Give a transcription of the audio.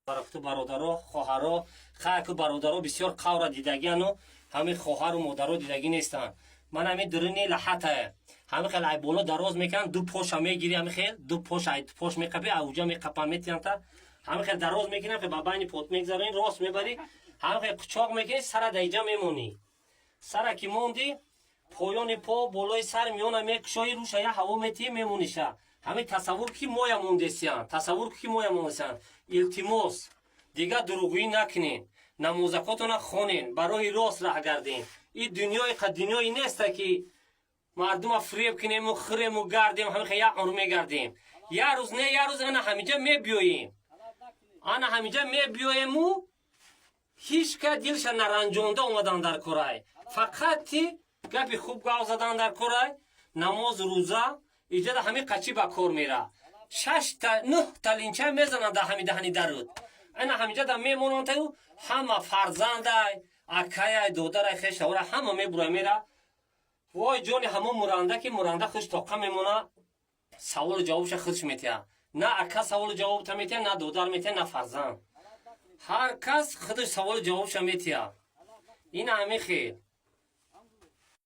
Баракату бародаро, хоҳаро, хайку бародаро бисёр қавра дидагиану ҳамин хоҳару модаро дидагӣ нестанд. Ман ҳамин дуруни лаҳатае. Ҳамин хел ай боло дароз мекунанд, ду поша мегири, ҳамин хел ду пош, ай пош меқапи, ауҷа меқапан, метиянта. Ҳамин хел дароз мекунам, ба байни пот мегзаронӣ, рост мебарӣ, ҳамин хел қучоқ мекунӣ, сара даиҷа мемонӣ. Сара ки монди, поёни по болои сар миёна мекушоӣ, руша я ҳаво метиҳӣ, мемониша. Ҳамин тасаввур ки моя мондесиян, тасаввур ки моя мондесиян. Илтимос, дигар дурӯғгӯӣ накунен, намозакотона хонен, ба роҳи рост раҳ гарден. Ин дунёи қа дунёе неста, ки мардума фиреб кунему, хӯрему, гардем. Ҳамин хел як умр мегардем. Як рӯз не, як рӯз ана ҳаминҷа мебиёем, ана ҳаминҷа мебиёему. Ҳеҷ ка дилша наранҷонда омадан дар корай, фақат ти гапи хуб гав задан дар корай, намоз, рӯза иҷада ҳамин қачи ба кор мера. Шашта, нӯҳта линча мезананд дар ҳами даҳани даруд, ана ҳаминҷа да мемонанд. Ҳама фарзандай, акаяй, додарай, хешавра ҳама мебура, мера. Вой ҷони ҳамон муранда, ки муранда хуш тоқа мемона, саволу ҷавобша худш метиҳа. На ака саволу ҷавобта метиҳа, на додар метиҳа, на фарзанд. Ҳар кас худаш саволу ҷавобша метиҳа. Ин ҳамин хел.